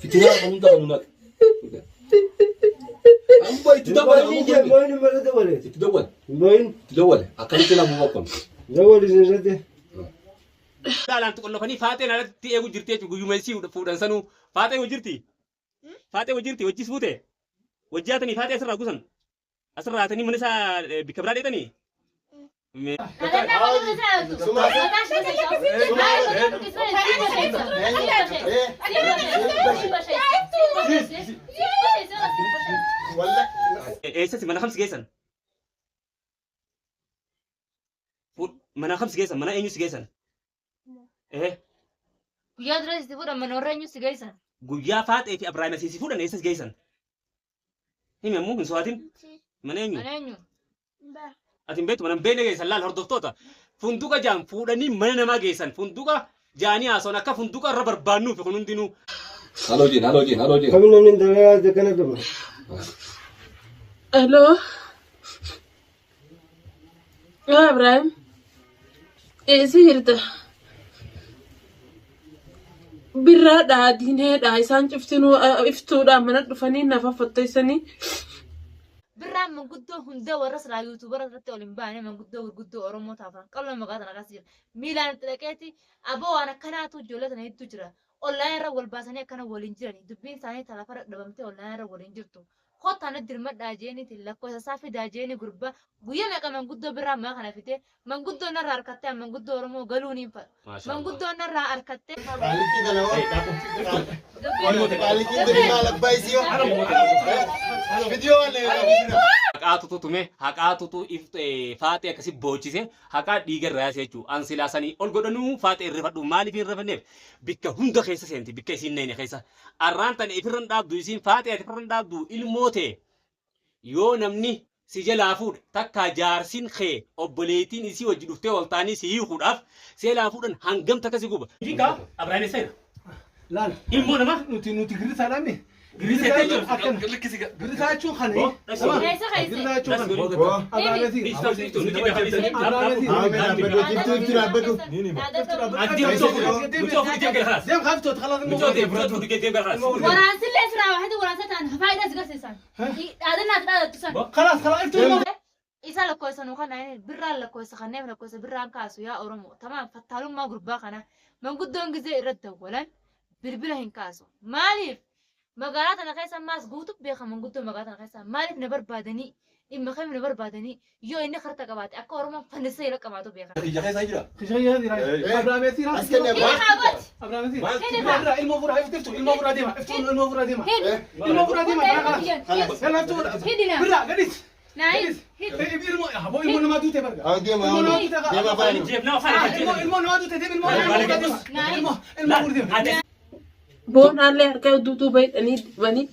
Fitinaa kan hunda kan nunaq. Amma itti dawwale. Boyin je, boyin mara dawwale. Itti dawwale. Boyin Itti dawwale. Akkamitti na bu'u kun. dawwale sirriitti. Dhaalaan xiqqollofanii faaxeen alatti eegu jirti jechuudha. Guyyuma isii fuudhan sanuu faaxee hojii jirti. Faaxee hojii jirti hojii fuute. Hojii haatanii faaxee asirraa gusan. Asirraa haatanii mana isaa bikka biraa dheetanii. Eessatti mana kamsi geessan? Mana kamsi geessan? Mana eenyu si geessan? Guyyaa dura si fuudhan mana warra eenyu si geessan? Guyyaa faaxee fi Abiraayim asii si fuudhan eessas geessan? Himi ammoo hin so'atin. Mana eenyu? Mana eenyu? Ati hin beektu mana hin beekne geessan laal hordoftoota. Funduqa jaan fuudhanii mana namaa geessan. Funduqa jaanii haasoon akka funduqa irra barbaannuufi kun hundinuu. Haloo jeen haloo jeen haloo jeen. Kami namni dalagaa kana qaba. Hello. Yaa Ibrahim. Eessa jirta? Birraadha, diineedha, isaan cuftinuu iftuudha mana dhufanii nafa fottoysanii. Birraan manguddoo hunda warra silaa yuutuubara irratti ol hin baane manguddoo gurguddoo Oromoo taafan qal'oo maqaa tana keessa jira. Miilaan itti dhaqeeti aboo waan akkanaatu ijoollee tana hedduu jira. Onlaayinii irra wal baasanii akkana waliin jirani. Dubbiin isaanii talafa dhadhabamtee onlaayinii irra waliin jirtu. Kottaa na dirmadhaa jeeniiti lakkoofsa isaa fidaa jeeni gurbaa guyyaa meeqa manguddoo birraa maqaa kana fidee manguddoo narraa harkattee manguddoo Oromoo galuu niin fadha. Manguddoo narraa harkattee. Qaalittii kana hoo? Qaalittiin tuni maal abbaa isii hoo? Fidiyoo waan na Haqaatutu tume, haqaatutu faaxee akkasi boochise, haqaa dhiiga irraa yaase jechuudha. An silaa sanii ol godhanuu faaxee irrifadhu maaliif hin rifanneef bikka hunda keessa seenti bikka isiin nayne keessa. Arraan tana ifirra hin dhaabdu isiin faaxee ati ifirra hin dhaabdu ilmoo tee yoo namni si jalaa fuudhe takkaa jaarsin kee obboleettiin isii wajji dhuftee ol ta'anii si hiikuudhaaf si jalaa fuudhan hangam takka si guba. Dinkaa Abiraayim eessa jira? Laal. Ilmoo namaa Nuti girrisaadhaan mi? Girrisaa jechuun akkana. Girrisaa jechuun kana. Keessa keessa. Girrisaa jechuun kana. Abrahameeti. Deem kaaftoot kalaas immoo. Waraansillee siraa waxitti waraansa ta'an faayidaa si garsiisan. Dhaadannaa ati dhaadattu san. Kalaas kalaas iftuu ilmoo. Isa lakkoofsa nu kana birraan lakkoofsa kanneen lakkoofsa birraan kaasu yaa Oromoo. Tamaam fattaalummaa gurbaa kana manguddoon gizee irratti dawwalan bilbila hin kaasu. Maaliif? Magaalaa tana keessa ammaas guutuu beeka manguddoo magaalaa tana keessa maaliif na barbaadanii dhimma kam na barbaadanii yoo inni karta qabaate akka Oromoon fannisee jala qabaatu beeka. Ija keessa jira. Kishayyaa jira. Abrahameeti. As kenne Hini kaaboti. Abrahameeti. Hini kaa. Ilmoo fuudhaa iftu ilmoo fuudhaa deema. Iftuu ilmoo fuudhaa deema. Hini. Ilmoo fuudhaa deema. Kalaas. Yalla iftuu. Hini naa. Birraa gadis. Naayin. Hini. Ilmoo haboo ilmoo namaa duute barga. Deema Ilmoo namaa duute. deema afaan. Ilmoo ilmoo namaa duute deema ilmoo namaa fuudhaa deema. Ilmoo ilmoo fuudhaa deema. Boonaallee harka duutuu bahidhanii dibanii.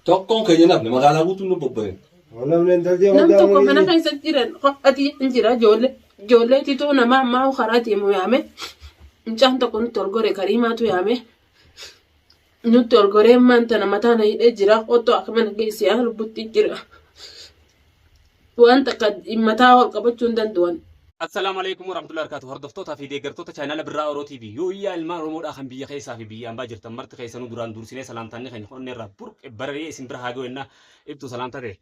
Tokkoon keenya nafne magaalaa guutuun nu bobba'e. Namni intalli Nam tokko mana keessa jiran qophati hin jira ijoollee. Ijoollee tituu nama ammaa karaa deemu yaame. Mucaan tokko nutti ol gore kariimaatu yaame. Nutti ol goree ammaan tana mataa na hidhee jira. Qottoo akka mana geessi yaa lubbutti jira. Waan takka mataa ol qabachuu hin danda'an. Assalaamu alaikum warahmatullahi wabarakatuh. Hordoftootaa fi deeggartoota chaanaala Birraa Oroo TV. Yooyyaa ilmaan Oromoodhaa kan biyya keessaa fi biyya ambaa jirtan marti keessanuu duraan dursinee salaamtaanni keenya onnee irraa burqe bararee isin bira haa ga'u jennaa ibtu salaamtaa ta'e.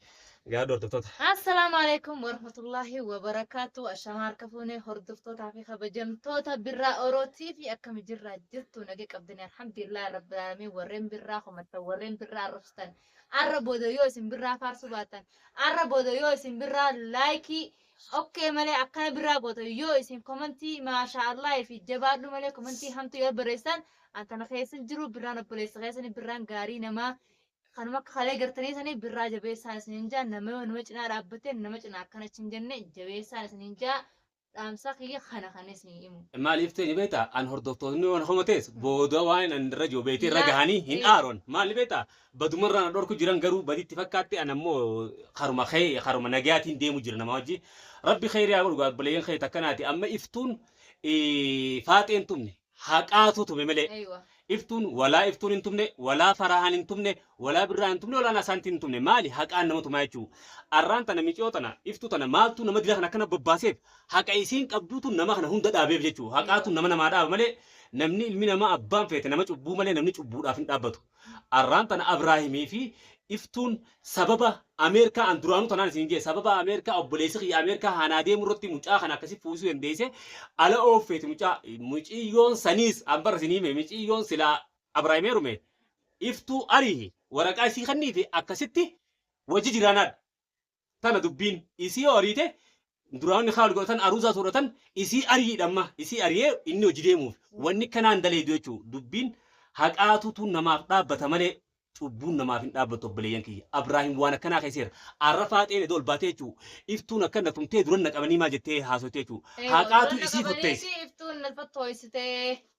Gaadhu hordoftoota. Assalaamu alaikum warahmatullahi wabarakaatu. Ashamaa harka fuunee hordoftootaa fi kabajamtoota Birraa Oroo TV akkami jirraa jirtu nagee qabdanii alhamdulillah rabbil aalamiin warreen birraa komattan warreen birraa arrabsitan arra booda yoo isin birraa faarsuu baattan arra booda yoo isin birraa laayikii okkee malee akkana birraa gootan yoo isin komantii maashaa Allah fi jabaadhu malee komantii hamtu yoo barreessan antana keessa jiru birraan obboleessa keessanii birraan gaarii namaa kanuma akka kalee gartanii sanii birraa jabeessaan isiniin jaa nama yoo nama cinaa dhaabbatte nama cinaa akkana hin jenne jabeessaan isiniin jaa dhaamsa kiyya kana kan isin himu. Maaliif ta'e beektaa an hordoftoonni waan homatees booda waan an irra jiru beektee irra gahanii hin aaron maali beektaa badumarraa na dhorku jiran garuu baditti fakkaatte an ammoo karuma kee karuma nagayaatiin deemu jira nama wajji rabbi kheyrii haa godhu obboleeyyan kee takkanaati amma iftuun faaxeen tumne haqaatu tume malee Aywa. iftuun walaa iftuun hin tumne walaa farahaan hin tumne walaa birraan hin tumne walaa nasaantiin hin tumne maali haqaan nama tumaa jechuu arraan tana miciyoo tana iftuu tana maaltu nama dila kana akkana bobbaaseef haqa isiin qabduutu nama kana hunda dhaabeef jechuu haqaatu nama namaa dhaaba malee Namni ilmi namaa abbaan feete nama cubbuu malee namni cubbuudhaaf hin dhaabbatu. Arraan tana Abraahimii fi iftuun sababa Ameerikaa an duraanuu tanaan isin jee sababa Ameerikaa obboleessi kiyya Ameerikaa haanaa deemu irratti mucaa kana akkasi fuusuu dandeesse ala ooffeeti mucaa muciyyoon saniis an bara isin hime muciyyoon silaa Abraahim heerume iftuu ariihi waraqaa isii kanniifi akkasitti wajji jiraanaadha. Tana dubbiin isii yoo ariite duraanni haal godhatan aruusaa sooratan isii ariidha amma isii ariyee inni hojii deemuuf wanni kanaan daleedu jechuudha. Dubbiin haqaatutu namaaf dhaabbata malee cubbuun namaaf hin dhaabbattu obboleeyyan kiyya. Abraahim waan akkanaa keessa arra faaxeen edoo ol baatee jechuudha. Iftuun akka na tumtee duran na qabanii maal jettee haasofte jechuudha. Haqaatu isii fotteesse. Iftuun na fattoysite.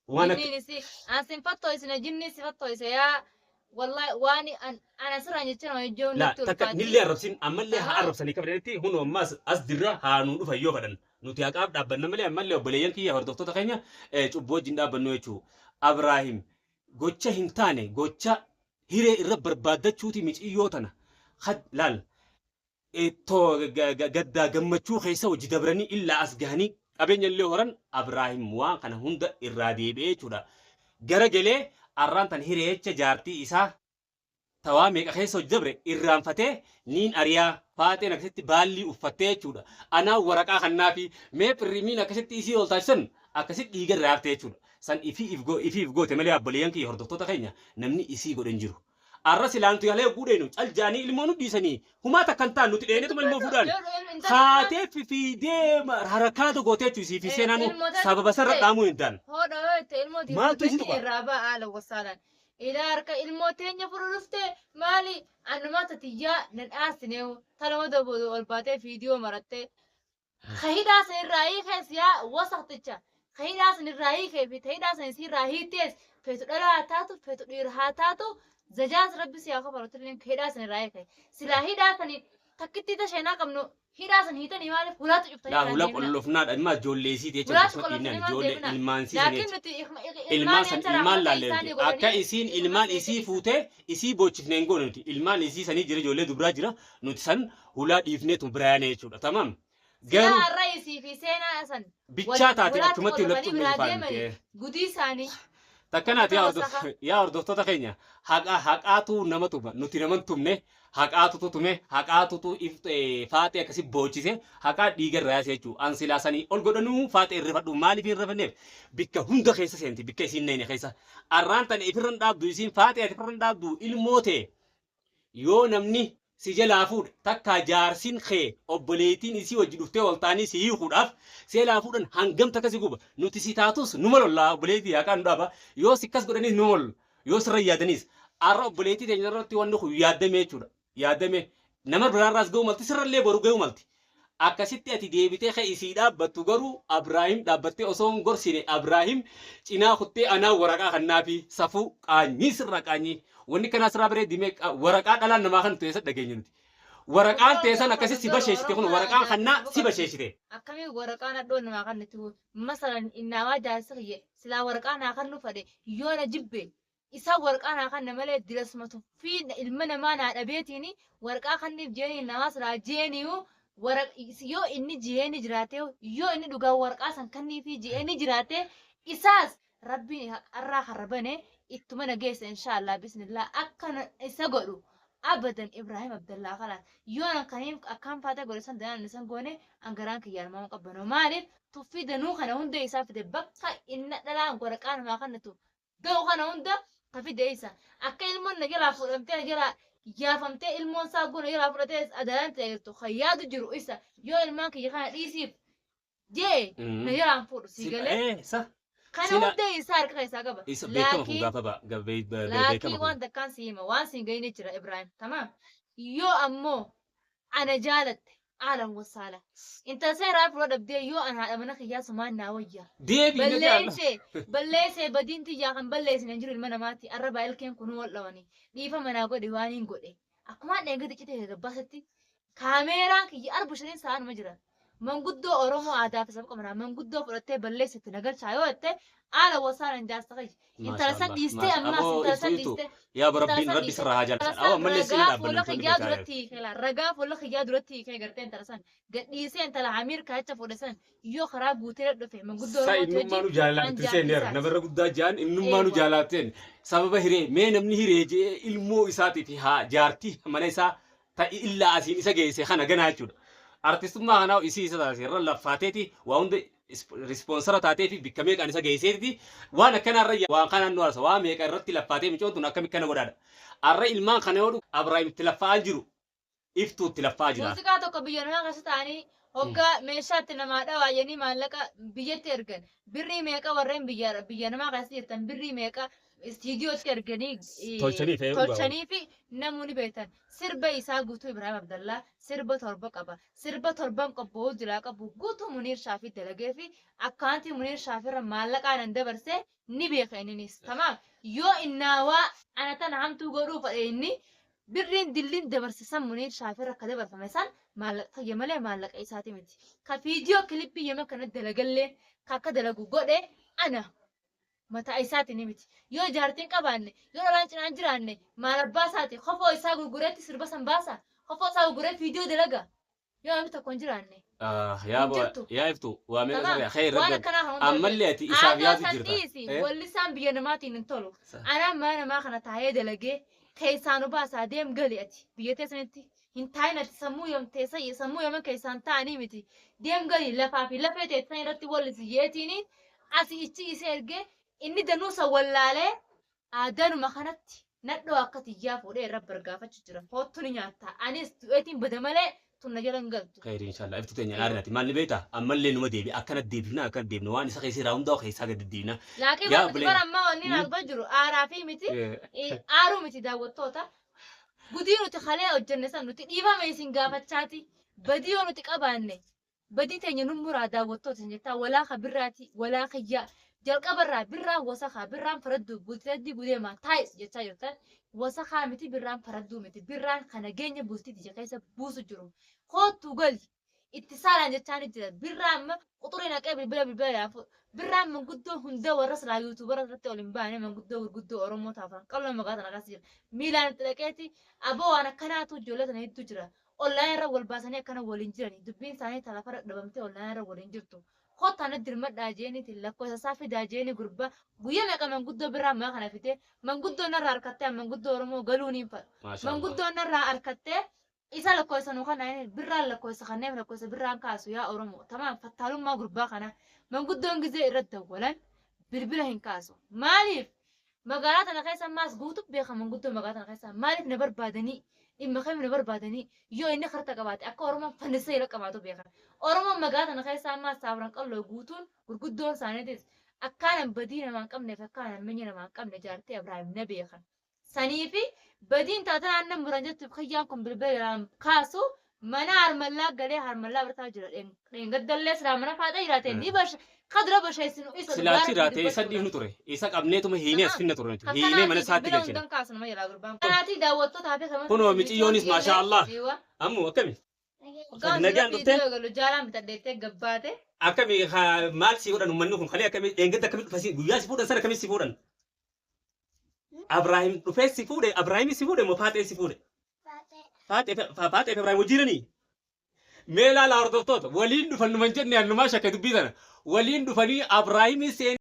Waan akka Jinniin isii ansin fattoysine jinni si fattoyse yaa wallahi waan an asirraan jecha nama ijjoon La natti takka ulfaatti. nillee arrabsin ammallee haa Ahaa. arrabsanii kabajanitti hunoo ammas as dirra haa nuu dhufan yoo fedhan nuti haqaaf dhaabbanna malee ammallee obboleeyyan kiyya hordoftoota keenya cubbuu wajjin dhaabbannu jechuudha. Abraahim gocha hin taane gocha hiree irra barbaaddachuuti miciyyoo tana laal gaddaa gammachuu keessa hojii dabranii illaa as gahanii qabeenya illee horan Abraahim waan kana hunda irraa deebi'ee jechuudha. Gara galee arraan tan hireecha jaartii isaa tawaa meeqa keessa hojii dabre irraanfatee niin ariyaa faaxeen akkasitti baallii uffattee jechuudha. Anaa waraqaa kannaa fi mee pirrimiin akkasitti isii ol taasisan akkasitti dhiiga irraa haftee jechuudha. San ifii if goote malee obboleeyyan kiyya hordoftoota keenya namni isii godhe hin jiru. Arra silaan tu yalee guudheenu cal jaanii ilmoo nu dhiisanii humaa takka hin taane nuti dheenetuma ilmoo fuudhaan. Haatee fifiidee harakaatu gootee jechuudha isii fi seenaan sababa sarara dhaamuu hin taane. Hodha yoo itti ilmoo Maaltu isii tuqa? irraa ba'a haala wasaalaan. Ilaa harka ilmoo teenya furu dhufte maali annumaa tatiyyaa nan dhaasineewu talama daboodu ol baatee viidiyoo marattee. Kahidhaa san irraa hiikees yaa wasaqticha. Kahidhaa san irraa hiikee fi tahidhaa san isii irraa hiitees feetu dhalaa haa taatu feetu dhiira haa taatu zajaas rabbi si haa kafalu kahidhaa san irraa hiike. Silaa hidhaa sani takkitti tasheenaa qabnu hidhaa san hiitanii maaliif hulaatu cuftanii Laa irraa hula deemina. qollofnaadha dhimma ijoollee isiiti jechuudha. Hulaatu Akkasuma qollofnee dhiinnaan maal ijoollee deemina? ilmaan isiisanii Laakiin jechuudha. nuti Ilmaan san ilmaan laallee akka isiin ilmaan isii fuutee isii boochifnee hin goone nuti ilmaan isii sanii jira ijoollee dubraa jira nuti san hulaa dhiifneetu bira yaane jechuudha. Tamaam. Garuu Silaa har'a isii fi seenaa san bichaa taate hulaatti achumatti qollofanii hulatti biraa ulfaante. deemanii gudii isaanii Takkanaati Nama safa. yaa hordoftoota keenya haqa haqaatu nama tuma nuti nama hin tumne haqaatutu tume haqaatutu faaxee akkasi boochise haqaa dhiiga irraa yaase jechuudha. An silaa sanii ol godhanuu faaxee irrifadhu maaliif hin irrifanneef bikka hunda keessa seenti bikka isiin nayne keessa. Arraan tana ifirran dhaabdu isiin faaxee ati ifirran dhaabdu ilmoo ta'e yoo namni si jalaa fuudhe takkaa jaarsin kee obboleettiin isii wajji dhuftee wal ta'anii si hiikuudhaaf si jalaa fuudhan hangam takka si guba nuti si taatus numa lollaa obboleettii haqaa nu dhaaba yoo si akkas godhanis numa lolla yoo sirra yaadanis arra obboleettii teenya irratti wanni kun yaaddame jechuudha yaaddame nama biraarraas ga'u malti sirrallee boru ga'u malti akkasitti ati deebitee kee isii dhaabbattu garuu Abraahim dhaabbattee osoo hin gorsine Abraahim cinaa kuttee anaa waraqaa kannaa fi safuu qaanyii sirraa qaanyii wanni kanaa sirraa baree dimee waraqaa dhalaan namaa kan teessa dhageenya nuti. Waraqaan teessan akkasi si basheessite kun waraqaan kannaa si basheessite. Akkamiin waraqaan hadhoo namaa kan nuti masalan innamaa jaarsa kiyya silaa waraqaa naa kan nu fadhe yoo na jibbe isa waraqaa naa kan malee dirasuma tuffii ilma namaa naa dhabeetiin waraqaa kanniif jeeni namaa silaa jeeniyu yoo inni jeeni jiraate yoo inni dhugaa waraqaa san kanniifi jeeni jiraate isaas rabbiin haqarraa harrabane ittuma na geessa inshaallah bismillah akka isa godhu abadan Ibrahim Abdallah kalaas yoo nan kaniif akkaan faata godhe san danaan isan goone an garaan kiyyaan maama qabbanoo maaliif tuffii danuu kana hunda isaa fide bakka inna dhalaan waraqaa namaa kannatu ga'u kana hunda ka fide isa akka ilmoon na jalaa fuudhamtee na jalaa yaafamtee ilmoon isaa goona jalaa fudhatee adalaan ta'e jirtu kan yaadu jiru isa yoo ilmaan kiyya kana dhiisiif jee na jalaan fuudhu sii galee Sa kana hunda isaa harka keessaa qaba. isa beekama kun gaafa beekama Laakiin kun. waan takkaan si hima waan siin gahine jira Ibrahim tamaam yoo ammoo ana jaalatte aalan wasaala intala seeraa fura dhabdee yoo an haadha mana kiyyaa sumaan naa wayya. Deebii na jaalla. Balleessee balleessee badiin tiyyaa kan balleessine hin jiru ilma namaatti arrabaa ilkeen kunuu wal dhawanii dhiifa manaa godhe waan hin godhe akkumaan dheengate citee gabbaasatti kaameeraan kiyya arbu shaniin sa'aanuma jira. Manguddoo Oromoo aadaa fi saba qabna. Manguddoo fudhattee balleessitti na galchaa yoo jette haala wasaan hin jaarsa kiyya. Intala san dhiistee ammaas intala san dhiistee. Yaa rabbiin rabbi sirraa haa jaalatu. Awwa ammallee siin Ragaa dhaabbanna. fuula kiyyaa duratti hiikee laa. Ragaa fuula kiyyaa duratti hiikee gartee intala san gadhiisee intala Amiir kaacha fuudhe san yoo karaa guutee dhufe manguddoo Sa Oromoo innummaa nu wajjin jaalatti seeneera. Namarra guddaa jaan innummaa nu jaalatteen sababa hiree mee namni hiree jee ilmoo isaatii fi haa jaartii mana isaa ta'i illaa asiin isa geesse kana ganaa jechuudha. Artistummaa kanaa isii isa taasise irra laffaateeti waa hunda rispoonsara taatee fi bikka meeqaan isa geesseeti waan akkanaa irra waan kanaan nu arsa waa meeqa irratti laffaatee micoon tun akkami kana godhaadha. Arra ilmaan kana yoo dhugu Abrahaam itti laffa'aa jiru iftuu itti laffa'aa jira. Muuziqaa tokko biyya namaa keessa ta'anii hoggaa meeshaatti namaa dhawaa jedhanii maallaqa biyyatti ergan. Birrii meeqa warreen biyya biyya namaa keessa jirtan birrii meeqa istiidiyootti erganii Tolchaniif, dhugaa. Tolchanii fi namoonni beektan. Sirba isaa guutuu Ibrahim Abdallaa sirba torba qaba. Sirba torban qobboo jiraa qabu guutuu Muniir Shaafii dalagee fi akkaantii Muniir Shaafiirra maallaqaan an dabarsee ni beeka inninis. Tamaam yoo innaawaa ana tana hamtuu godhuu fedhe inni birriin dilliin dabarse san Muniir Shaafiirra akka dabarfame san maallaqa kiyya malee maallaqa isaati miti. Ka viidiyoo kilippii yema kana dalagallee ka akka dalagu godhe ana mataa isaati ni miti. Yoo jaartiin qabaanne yoo dhalaan cinaan jiraanne maal abbaa isaati kofoo isaa gurgureetti sirba san baasa kofoo isaa gurguree viidiyoo dalaga yoo namni tokko hin jiraanne. Yaa Hin jirtu. Yaa iftu waa meeqa Tamaam. saree khayr Waan rabbi akkanaa kan hunda ammallee ati isaaf Aadaa yaadu san jirta. dhiisi wallisaan biyya namaatiin hin tolu. Anaan mana namaa kana taa'ee dalagee keessaan baasaa deem gali ati biyya teessanitti hin taa'in ati sammuu yoom teessa sammuu yooma keessaan taa'anii miti deem gali lafaa fi lafee teessan irratti wallisi yeetiin asii ichi isa ergee inni danuusa wallaalee aadanuma kanatti nadhoo akka tiyyaa fuudhee irra bargaafachuu jira. Hoottu ni nyaatta. Anis du'eetiin bada malee tunna jala hin galtu. Khayri inshallah iftu teenya aarnati maal ni beekta ammallee numa deebi akkana deebifna akkana deebina waan isa keessa irraa hundaa'u keessaa gadi deebina. Laakiin Yaa wanti buleen. bara ammaa wanni naaf jiru aaraa fi miti aaruu miti daawwattoota. Gudii nuti kalee hojjenne san nuti dhiifama isin gaafachaati. Badii yoo nuti qabaanne badii teenya nu muraa daawwattoota isin jettaa walaa ka birraati walaa kiyyaa jalqabarraa birraan wasakaa birraan faradduu bultii gudeemaa taa'is jechaa jirtan wasakaa miti birraan faradduu miti birraan kana geenya bultii tija keessa buusu jiru. Koottuu gali itti saalaan jechaa ni jira birraa amma quxurii naqee bilbila bilbila yaafu birraan manguddoo hunda warra silaa yuutuubara irratti ol hin baane manguddoo gurguddoo Oromoo taafan qal'oo magaalaa tana keessa jira miilaan itti dhaqeeti aboo waan akkanaatu ijoollee tana hedduu jira onlaayinii irra wal baasanii akkana waliin jirani dubbiin isaanii talafarra dhabamtee onlaayinii irra waliin jirtu kottaa na dirmadhaa jeeniiti lakkoofsa isaa fidaa jeeni gurbaa guyyaa meeqa manguddoo birraa ammaa kana fidee manguddoo narraa harkattee manguddoo Oromoo galuu niin fadha. Manguddoo narraa harkattee isa lakkoofsa nu kana birraan lakkoofsa kanneen lakkoofsa birraan kaasu yaa Oromoo tamaam fattaalummaa gurbaa kana manguddoon gizee irratti dawwalan bilbila hin kaasu maaliif magaalaa tana keessa maas guutuu beeka manguddoo magaalaa tana keessa maaliif na barbaadanii dhimma kam na barbaadanii yoo inni karta qabaate akka Oromoon fannisee jala qabaatu beeka Oromoon magaalaa tana keessa ammaas saafran qalloo guutuun gurguddoon isaaniitis akkaanan badii namaa hin qabneef akkaanan minya namaa hin qabne jaartee Abrahaam na beekan. Sanii fi badiin taataan aannan muran jettuuf kiyyaan kun bilbila jalaan kaasu mana harmallaa galee harmallaa birataa jira. Dheengaddallee silaa mana faaxee jiraate ni basha kadura basheessinu isa Silaachi jiraate isa dhiifnu ture isa qabneetuma hiinee as finna ture nuti hiinee mana isaatti galchina. Hundan kaasu nama jalaa gurbaan. Kanaatii daawwattootaa fi kan Kunoo miciyyoonis maashaa Allah. Ammoo akkami? Nagaan dhuftee? Jaalaan bitadheettee gabbaate. Akkami maal si godhan uummanni kun kalee akkami dheengadda akkami dhufasi guyyaa si fuudhan sana akkami si fuudhan? Abrahaam dhufee si fuudhe Abrahaam si fuudhe moo Faaxee si fuudhe? Faaxee Faaxee fi Abrahaam wajjiranii? Mee ilaala hordoftoota waliin dhufan numan jenne annumaa shakke dubbii sana waliin dhufanii Abrahaamii seenee.